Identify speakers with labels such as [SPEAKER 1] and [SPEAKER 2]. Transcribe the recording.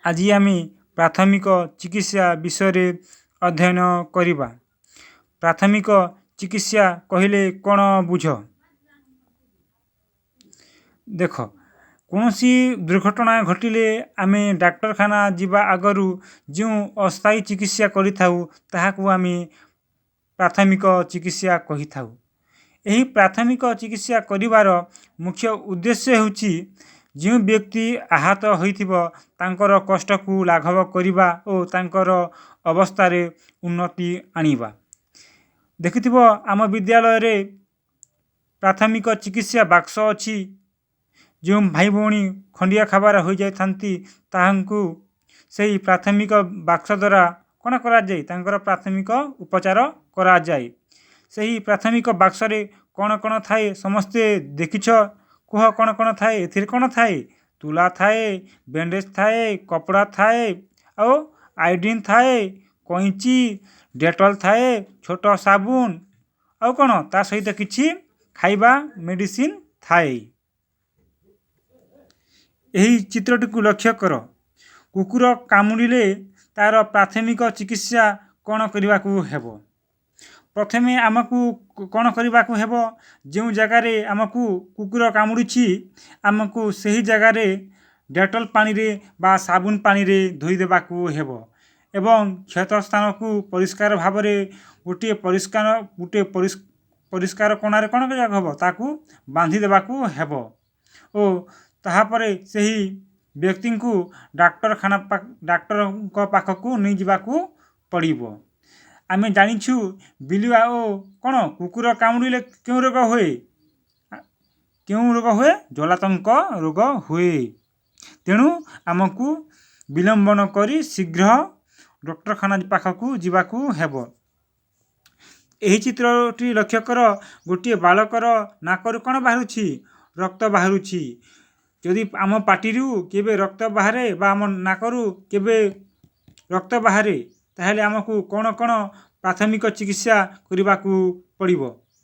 [SPEAKER 1] ଆଜି ଆମେ ପ୍ରାଥମିକ ଚିକିତ୍ସା ବିଷୟରେ ଅଧ୍ୟୟନ କରିବା। ପ୍ରାଥମିକ ଚିକିତ୍ସା କହିଲେ କ'ଣ ବୁଝ? ଦେଖ, କୌଣସି ଦୁର୍ଘଟଣା ଘଟିଲେ ଆମେ ଡାକ୍ତରଖାନା ଯିବା ଆଗରୁ ଯେଉଁ ଅସ୍ଥାୟୀ ଚିକିତ୍ସା କରିଥାଉ, ତାହାକୁ ଆମେ ପ୍ରାଥମିକ ଚିକିତ୍ସା କହିଥାଉ। ଏହି ପ୍ରାଥମିକ ଚିକିତ୍ସା କରିବାର ମୁଖ୍ୟ ଉଦ୍ଦେଶ୍ୟ ହେଉଛି, ଯେଉଁ ବ୍ୟକ୍ତି ଆହତ ହୋଇଥିବ ତାଙ୍କର କଷ୍ଟକୁ ଲାଘବ କରିବା ଓ ତାଙ୍କର ଅବସ୍ଥାରେ ଉନ୍ନତି ଆଣିବା। ଦେଖିଥିବ, ଆମ ବିଦ୍ୟାଳୟରେ ପ୍ରାଥମିକ ଚିକିତ୍ସା ବାକ୍ସ ଅଛି। ଯେଉଁ ଭାଇ ଭଉଣୀ ଖଣ୍ଡିଆ ଖାବରା ହୋଇଯାଇଥାନ୍ତି, ତାହାଙ୍କୁ ସେହି ପ୍ରାଥମିକ ବାକ୍ସ ଦ୍ୱାରା କ'ଣ କରାଯାଏ? ତାଙ୍କର ପ୍ରାଥମିକ ଉପଚାର କରାଯାଏ। ସେହି ପ୍ରାଥମିକ ବାକ୍ସରେ କ'ଣ କ'ଣ ଥାଏ, ସମସ୍ତେ ଦେଖିଛ। କୁହ, କ'ଣ କ'ଣ ଥାଏ ଏଥିରେ? କ'ଣ ଥାଏ? ତୁଲା ଥାଏ, ବ୍ୟାଣ୍ଡେଜ୍ ଥାଏ, କପଡ଼ା ଥାଏ ଆଉ ଆୟୋଡ଼ିନ୍ ଥାଏ, କଇଁଚି, ଡେଟଲ୍ ଥାଏ, ଛୋଟ ସାବୁନ ଆଉ କ'ଣ, ତା ସହିତ କିଛି ଖାଇବା ମେଡ଼ିସିନ୍ ଥାଏ। ଏହି ଚିତ୍ରଟିକୁ ଲକ୍ଷ୍ୟ କର। କୁକୁର କାମୁଡ଼ିଲେ ତା'ର ପ୍ରାଥମିକ ଚିକିତ୍ସା କ'ଣ କରିବାକୁ ହେବ? ପ୍ରଥମେ ଆମକୁ କ'ଣ କରିବାକୁ ହେବ? ଯେଉଁ ଜାଗାରେ ଆମକୁ କୁକୁର କାମୁଡ଼ିଛି, ଆମକୁ ସେହି ଜାଗାରେ ଡେଟଲ୍ ପାଣିରେ ବା ସାବୁନ ପାଣିରେ ଧୋଇଦେବାକୁ ହେବ ଏବଂ କ୍ଷତ ସ୍ଥାନକୁ ପରିଷ୍କାର ଭାବରେ ଗୋଟିଏ ପରିଷ୍କାର କଣାରେ କ'ଣ କରିବାକୁ ହେବ? ତାକୁ ବାନ୍ଧି ଦେବାକୁ ହେବ ଓ ତାହାପରେ ସେହି ବ୍ୟକ୍ତିଙ୍କୁ ଡାକ୍ତରଖାନା, ଡାକ୍ତରଙ୍କ ପାଖକୁ ନେଇଯିବାକୁ ପଡ଼ିବ। ଆମେ ଜାଣିଛୁ, ବିଲୁଆ ଓ କ'ଣ କୁକୁର କାମୁଡ଼ିଲେ କେଉଁ ରୋଗ ହୁଏ? କେଉଁ ରୋଗ ହୁଏ? ଜଳାତଙ୍କ ରୋଗ ହୁଏ। ତେଣୁ ଆମକୁ ବିଳମ୍ବ ନ କରି ଶୀଘ୍ର ଡକ୍ଟରଖାନା ପାଖକୁ ଯିବାକୁ ହେବ। ଏହି ଚିତ୍ରଟି ଲକ୍ଷ୍ୟ କର। ଗୋଟିଏ ବାଳକର ନାକରୁ କ'ଣ ବାହାରୁଛି? ରକ୍ତ ବାହାରୁଛି। ଯଦି ଆମ ପାଟିରୁ କେବେ ରକ୍ତ ବାହାରେ ବା ଆମ ନାକରୁ କେବେ ରକ୍ତ ବାହାରେ, ତାହେଲେ ଆମକୁ କ'ଣ କ'ଣ ପ୍ରାଥମିକ ଚିକିତ୍ସା କରିବାକୁ ପଡ଼ିବ?